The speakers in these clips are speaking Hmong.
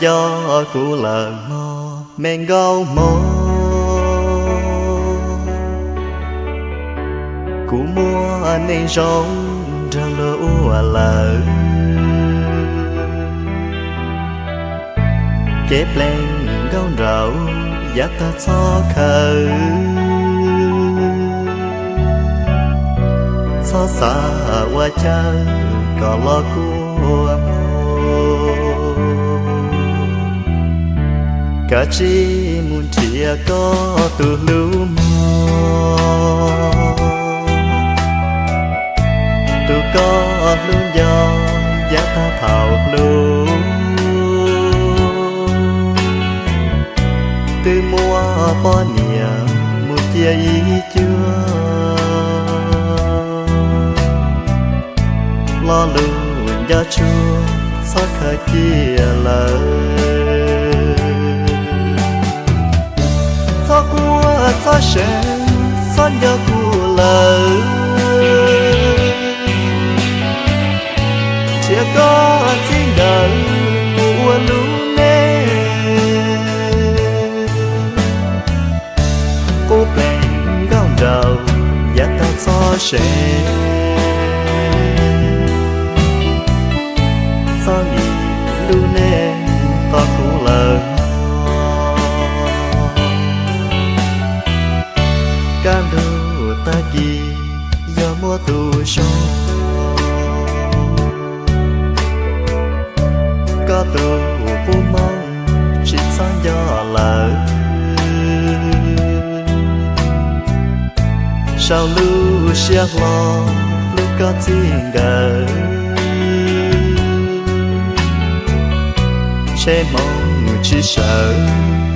coj kuv lawm mog me nkauj hmoob. Kuv muaj neej zoo nrog luag ua lawm, kev pleev nkauj nraug yav tag txhob khaws. Txhob xav ua chaw kom los kua muag, kav tsij mus nrhiav koj tus hlub mog, tus koj hlub nco yav tag thaum hlub. Twb muaj poj niam mus cia ib cuag, lo lus nco tshua txhob khaws cia lawm. Txhob quaj txhob seev, txhob nco kuv lawm, nrhiav koj txij nkawm kuv ua lub neej. Qub pleev nkauj nraug yav tag txhob seev, txhob nim lub neej tos kuv lawm. Kaj ntug tag kis yog muaj tus zoo, koj tus qub hmoob tsis txhob nco lawm. Sau lub siab hlo hlub koj txij nkawm, ntshe hmoov tsis sawv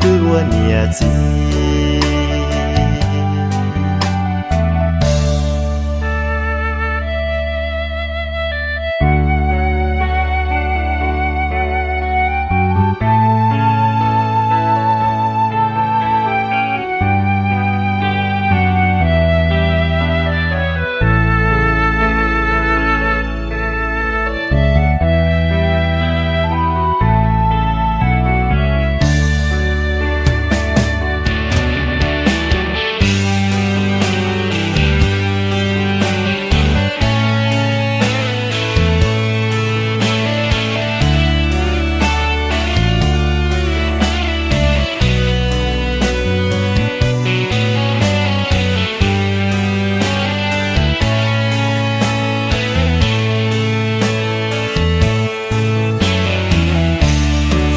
wb ua niam txiv.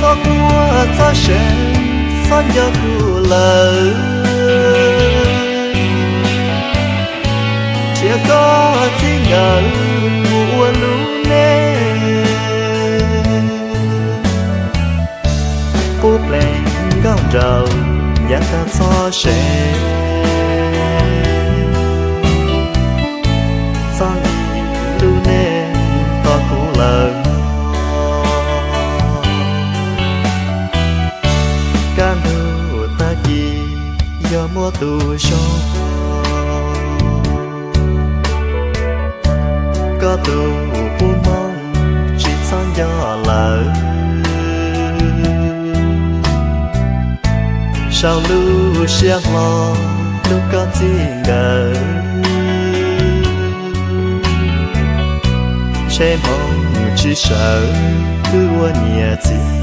Txhob quaj txhob seev, txhob nco kuv lawm, nrhiav koj txij nkawm kuv ua lub neej. Qub pleev nkauj nraug yav tag txhob seev, txhob nim lub neej tos kuv lawm. Kaj ntug tag kis yog muaj tus zoo, koj tus qub hmoob tsis txhob nco lawm. Sau lub siab hlo hlub koj txij nkawm, ntshe hmoov tsis sawv wb ua niam txiv.